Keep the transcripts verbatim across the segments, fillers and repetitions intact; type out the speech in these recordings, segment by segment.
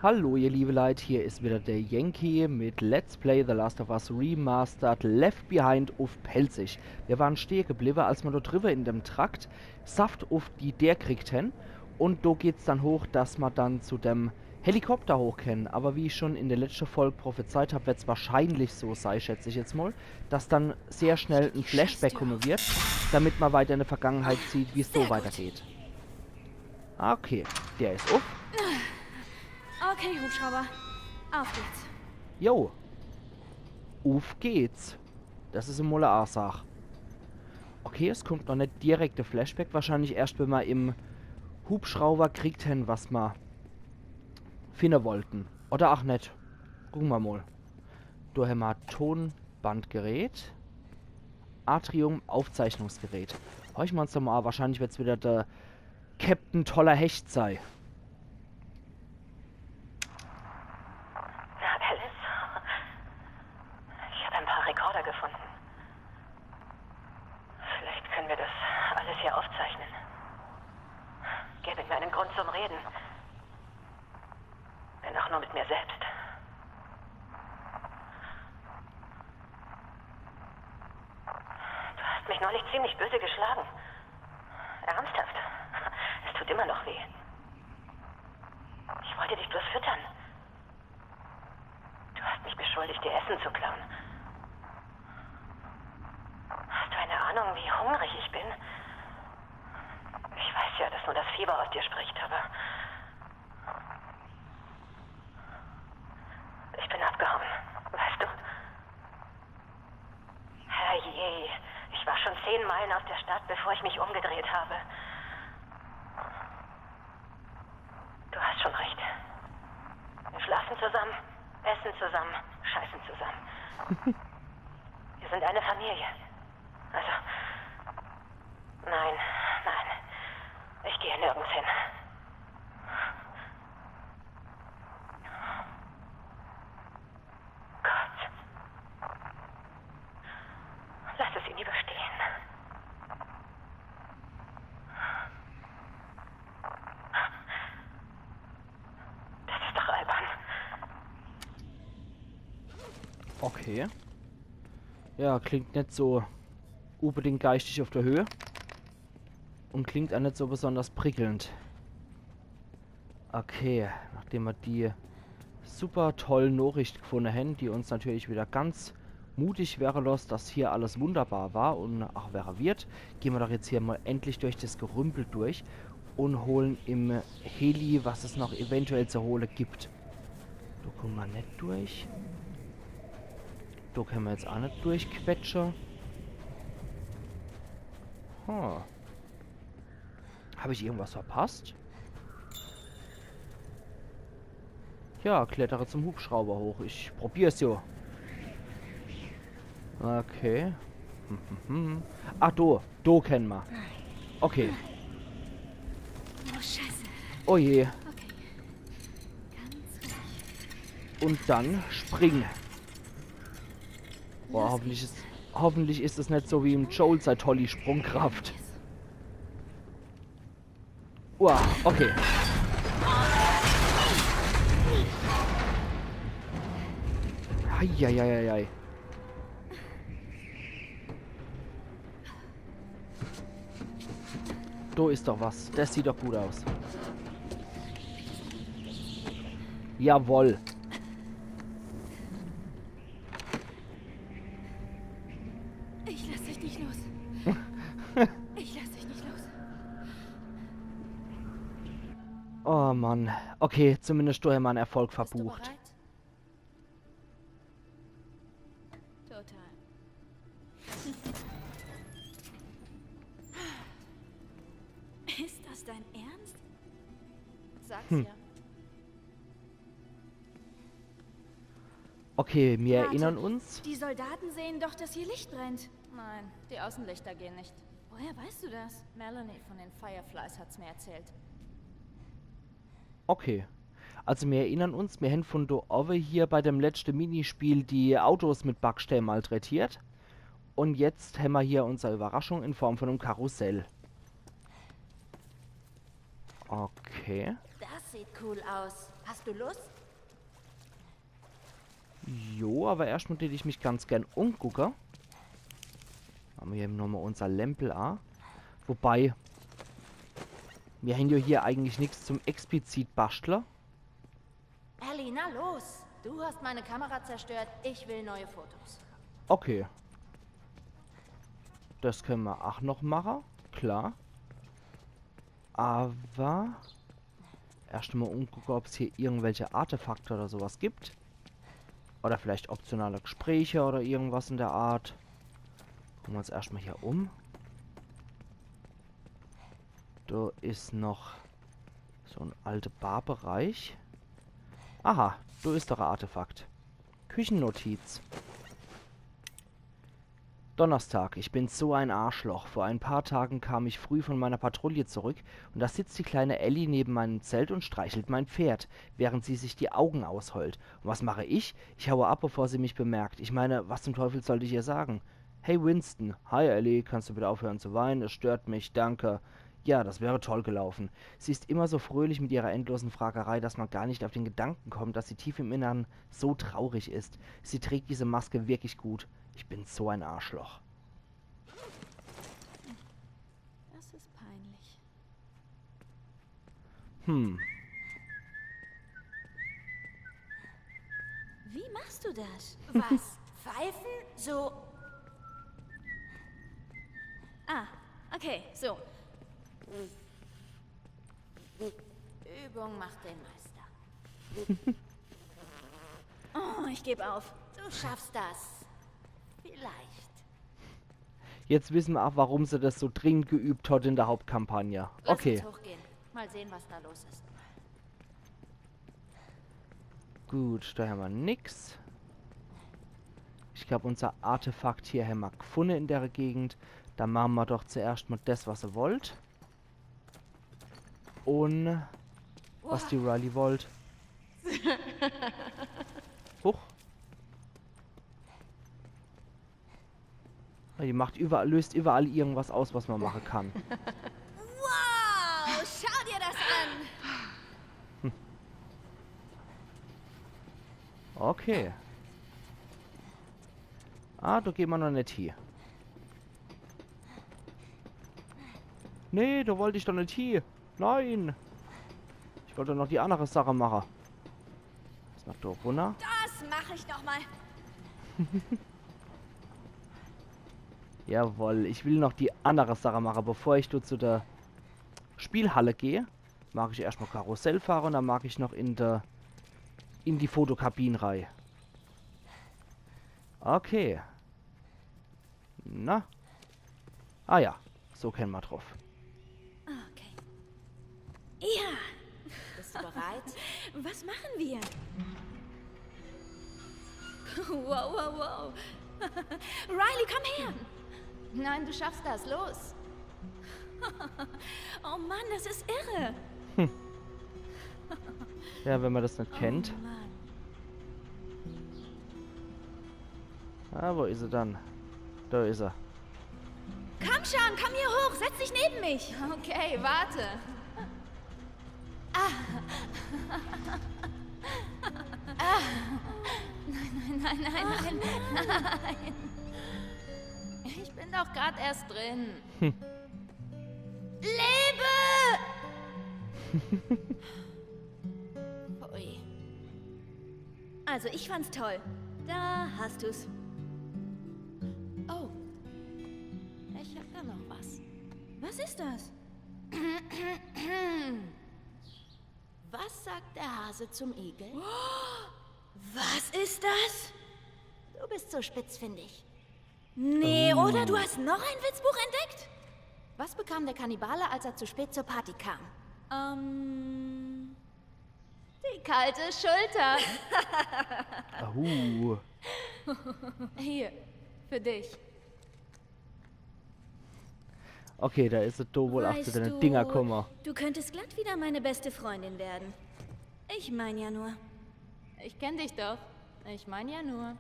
Hallo ihr liebe Leit, hier is wieder der Yankee mit Let's Play The Last of Us Remastered Left Behind uff Pälzisch. Mir waren stehe gebliwwe, als mer do driwwe in dem Trakt Saft uff die Deer kriegt hen. Un do geht's dann hoch, dass mer dann zu dem Helikopter hoch kennen. Awwer wie ich schun in de letschte Folg prophezeit hab, werd's wahrscheinlich so sei, schätz ich jetzt mol, dass dann sehr schnell en Flashback kumme werd, damit mer weiter in de Vergangenheit sieht, wie's so weitergeht. Okay, der is uff. Okay, Hubschrauber. Auf geht's. Jo. Uff geht's. Des is emol e Asach. Okay, es kummt noch net direkt de Flashback. Wahrscheinlich erscht, wenn mer im Hubschrauber kriegt hen, was mer finne wollten. Oder ach net. Gucke mer mol. Do hämmer Tonbandgerät. Atrium-Aufzeichnungsgerät. Horche mer uns doch mol a. Wahrscheinlich werd's wieder de Captain Toller Hecht sei. Na, Alice? Ich hab ein paar Rekorder gefunden. Vielleicht können wir das alles hier aufzeichnen. Gäbe mir einen Grund zum Reden. Wenn auch nur mit mir selbst. Du hast mich neulich ziemlich böse geschlagen. Ernsthaft. Es tut immer noch weh. Ich wollte dich bloß füttern. Du hast mich beschuldigt, dir Essen zu klauen. Hast du eine Ahnung, wie hungrig ich bin? Ich weiß ja, dass nur das Fieber aus dir spricht, aber ich bin abgehauen, weißt du? Herrje, ich war schon zehn Meilen aus der Stadt, bevor ich mich umgedreht habe. Du hast schon recht. Wir schlafen zusammen, essen zusammen, scheißen zusammen. Wir sind eine Familie. Also, nein, nein. Ich gehe nirgends hin. Gott. Lass es ihn überstehen. Das ist doch albern. Okay. Ja, klingt net so unbedingt geistig auf der Höhe. Und klingt auch net so besonders prickelnd. Okay, nachdem mer die super tolle Nachricht gefunde hen, die uns natürlich wieder ganz mutig werre losst, dass hier alles wunderbar war und auch werre wird, gehn mer doch jetzt hier mol endlich durch des Gerümpel durch und holen im Heli, was es noch eventuell zu hole gibt. Do kumme mer net durch. Do kenne mer jetzt auch net durchquetsche. Hm. Hab ich irgendwas verpasst? Ja, klettere zum Hubschrauber hoch. Ich probier's jo. Okay. Hm, hm, hm. Ah, do. Do kenne mer. Okay. Oh, Scheiße. Oh je. Okay. Ganz ruhig. Und dann springe. Boah, hoffentlich is, hoffentlich is es net so wie im Joel sei tolli Sprungkraft. Uah, okay. Eieieiei. Do is doch was. Des sieht doch gut aus. Jawoll. Ich lass dich nicht los. Ich lass dich nicht los. Oh Mann. Okay, zumindest do hämmer en Erfolg verbucht. Bist du bereit? Total. Ist das dein Ernst? Sag's ihr. Okay, mir erinnern uns. Warte, die Soldaten sehen doch, dass hier Licht brennt. Nein, die Außenlichter gehen nicht. Woher weißt du das? Melanie von den Fireflies hat's mir erzählt. Okay. Also mir erinnern uns, mir hän von do owwe hier bei dem letschte Minispiel die Autos mit Backstee malträtiert. Und jetzt hämmer hier unser Überraschung in Form von em Karussell. Okay. Das Sieht cool aus. Hast du Lust? Jo, awwer erschtmol tät ich mich ganz gern umgucke. Mache mer hier nochmol unser Lämpel a. Wobei, mir hän jo hier eigentlich nix zum explizit baschtle. Ellie, na los. Du hast meine Kamera zerstört. Ich will neue Fotos. Okay. Des kenne mer ach noch mache. Klar. Awwer erschtmol umgucke, ob's hier irgendwelche Artefakte oder so was gibt. Oder vielleicht optionale Gespräche oder irgendwas in der Art. Gucke mer uns erschtmol hier um. Do is noch so en alte Barbereich. Aha, do is doch e Artefakt. Küchennotiz. Donnerstag, ich bin so ein Arschloch. Vor ein paar Tagen kam ich früh von meiner Patrouille zurück und da sitzt die kleine Ellie neben meinem Zelt und streichelt mein Pferd, während sie sich die Augen ausheult. Und was mache ich? Ich haue ab, bevor sie mich bemerkt. Ich meine, was zum Teufel sollte ich ihr sagen? Hey Winston, hi Ellie, kannst du bitte aufhören zu weinen? Es stört mich, danke. Ja, das wäre toll gelaufen. Sie ist immer so fröhlich mit ihrer endlosen Fragerei, dass man gar nicht auf den Gedanken kommt, dass sie tief im Innern so traurig ist. Sie trägt diese Maske wirklich gut. Ich bin so ein Arschloch. Das ist peinlich. Hm. Wie machst du das? Was? Pfeifen? So. Ah, okay, so. Übung macht den Meister. Oh, ich geb auf. Du schaffst das. Vielleicht. Jetzt wisse mer ach, warum se des so dringend geübt hat in der Hauptkampagne. Lass uns hochgehen. Mal sehen, was da los ist. Gut, do hämmer nix. Ich glaab, unser Artefakt hier hämmer gfunne in der Gegend. Dann mache mer doch zuerscht mol des, was se wollt. Un was die Riley wollt. Huch. Die macht überall, löst überall irgendwas aus, was man machen kann. Wow, schau dir das an! Okay. Ah, do geh mer noch net hie. Nee, do wollt ich doch net hie. Nein. Ich wollt doch noch die annere Sache mache. Des macht doch runner. Das mach ich noch mal. Jawoll, ich will noch die annere Sache mache, bevor ich do zu der Spielhalle geh. Mach ich erscht mol Karussell fahre un dann mach ich noch in der, in die Fotokabin rei. Okay. Na? Ah ja, so kenne mer druff. Okay. Ja. Bist du bereit? Was machen wir? Wow, wow, wow. Riley, komm her! Nein, du schaffst das. Los! Oh Mann, das ist irre! Ja, wenn man des net kennt. Oh Mann. Ah, wo is er dann? Do is er. Komm schon, komm hier hoch, setz dich neben mich. Okay, warte. Ah. Ah. Nein, nein, nein, nein, nein, nein. Ich bin doch grad erst drin. Lebe! Ui. Also, ich fand's toll. Da hast du's. Oh. Ich hab da noch was. Was ist das? Was sagt der Hase zum Igel? Was ist das? Du bist so spitzfindig. Nee, oder? Du hast noch ein Witzbuch entdeckt? Was bekam der Kannibale, als er zu spät zur Party kam? Ähm, die kalte Schulter. Ahu. Hier, für dich. Okay, do is es do wohl ach zu dene Dinger kumme. Weißt du, du könntest glatt wieder meine beste Freundin werden. Ich mein ja nur. Ich kenn dich doch. Ich mein ja nur.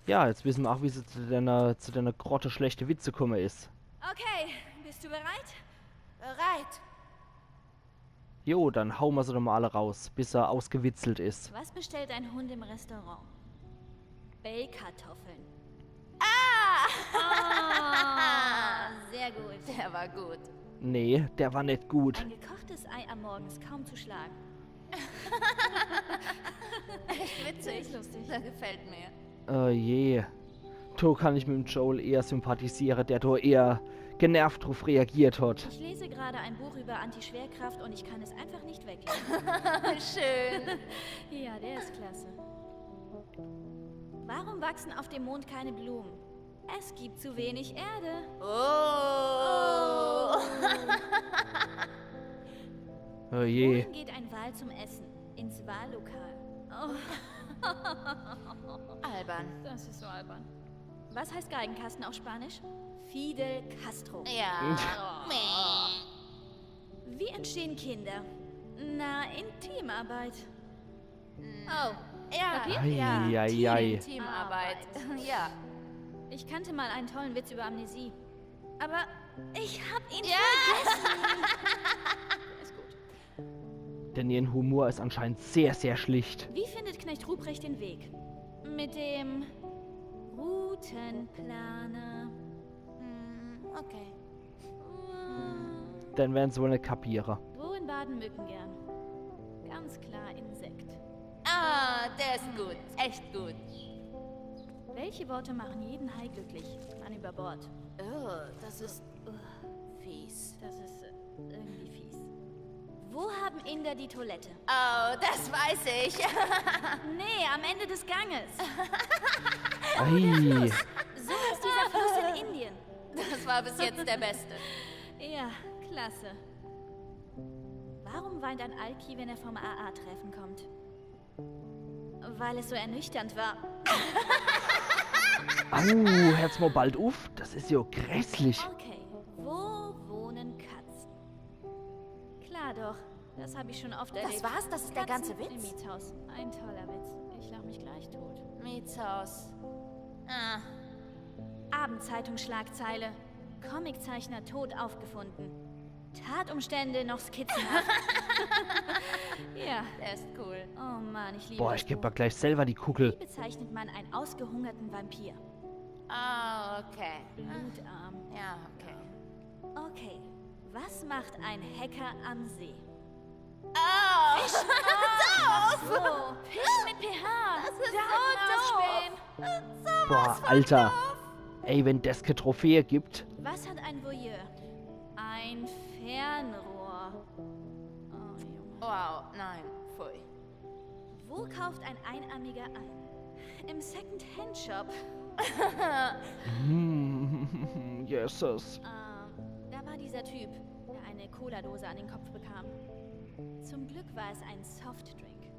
Ja, jetzt wisse mer ach, wie se zu dene, zu dene Grotte schlechte Witze kumme is. Okay, Bist du bereit? Bereit. Jo, dann haue mer se doch mal alle raus, bis er ausgewitzelt is. Was bestellt ein Hund im Restaurant? Bellkartoffeln. Ah! Sehr gut. Der war gut. Nee, der war net gut. Ein gekochtes Ei am Morgen ist kaum zu schlagen. Witzig. Ist lustig. Der gefällt mir. Oh je. Do kann ich mit dem Joel eher sympathisiere, der do eher genervt drauf reagiert hat. Ich lese gerade ein Buch über Antischwerkraft und ich kann es einfach nicht weglegen. Schön. Ja, der ist klasse. Warum wachsen auf dem Mond keine Blumen? Es gibt zu wenig Erde. Oh. Oh je. Wohin geht ein Wal zum Essen? Ins Wallokal. Oh, Albern. Das ist so albern. Was heißt Geigenkasten auf Spanisch? Fidel Castro. Ja. Wie entstehen Kinder? Na, in Teamarbeit. Oh, Ja. Kapiert? Ja. Eieiei. Teamarbeit. Ja. Ich kannte mal einen tollen Witz über Amnesie. Aber ich hab ihn Ja. vergessen. Ist gut. Denn ihr Humor is anscheinend sehr, sehr schlicht. Wie findet Knecht Ruprecht den Weg? Mit dem Routenplaner. Hm, okay. Dann werden's wohl net kapiere. Wo baden Mücken gern? Ganz klar Insekt. Ah, der ist gut. Echt gut. Welche Worte machen jeden Hai glücklich? Mann über Bord. Oh, das ist fies. Das ist äh, irgendwie fies. Wo haben Inder die Toilette? Oh, das weiß ich. Nee, am Ende des Ganges. Ei. So heißt dieser Fluss in Indien. Das war bis jetzt der beste. Ja, klasse. Warum weint ein Alki, wenn er vom A-A-Treffen kommt? Weil es so ernüchternd war. Au, hört's mal bald uff. Das is jo grässlich. Okay, wo wohnen Katzen? Klar doch, das habe ich schon oft erlebt. Das war's? Das ist der ganze Katzen Witz? Im Mietshaus. Ein toller Witz. Ich lach mich gleich tot. Mietshaus. Ah, Abendzeitungsschlagzeile. Comiczeichner tot aufgefunden. Tatumstände noch skizzenhaft. Ja. Der ist cool. Oh Mann, ich liebe Boah, das ich geb Buch. Mer gleich selber die Kuckel. Wie bezeichnet man einen ausgehungerten Vampir? Ah, okay. Blutarm. Ja, okay. Okay, was macht ein Hacker am See? Oh, So, Fisch mit P H. Das ist Doof. so doof. Boah, Alter. Ey, wenn des kä Trophäe gibt. Was hat ein Voyeur? Ein Fernrohr. Oh, Junge. Wow, nein, pfui. Wo kauft ein Einarmiger ein? Im Second-Hand-Shop. Hm, Jesus. Ähm, da war dieser Typ, der eine Cola-Dose an den Kopf bekam. Zum Glück war es ein Softdrink.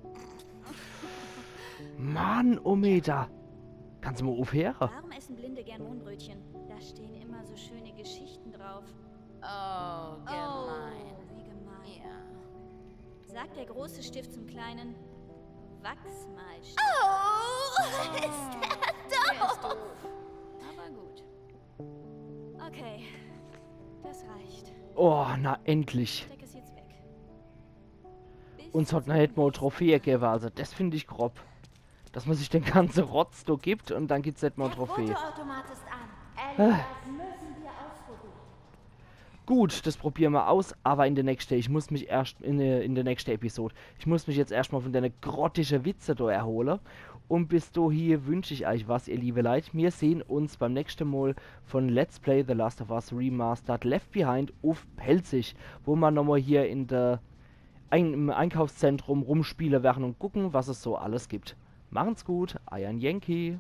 Mann, Omeda. Kannst du mal uffhöre? Warum essen Blinde gern Mohnbrötchen? Da stehen immer so schöne Geschichten drauf. Oh, gemein. Oh, wie gemein. Ja. Sagt der große Stift zum kleinen: Wachs mal, Stift. Oh, ist der Der ist doof. Aber gut. Okay, das reicht. Oh, na endlich. Steck es jetzt weg. Bis Uns hat noch net mal Trophäe gewwe, also des find ich grob. Dass ma sich den ganze Rotz do gibt und dann gibt's net mal Der Trophäe. Fotoautomat ist an. Ellie, das müssen wir ausprobieren. Gut, des probiere ma aus, aber in der nächste, ich muss mich erscht in der, in der nächste Episode, ich muss mich jetzt erscht mal von dene grottische Witze do erhole. Und bis dohie wünsch ich euch was, ihr liebe Leit. Mir sehn uns beim nächste Mal von Let's Play The Last of Us Remastered Left Behind uff Pälzisch, wo ma nochmal hier in der Ein im Einkaufszentrum rumspiele werre und gucke, was es so alles gibt. Machen's gut, eier Yankee.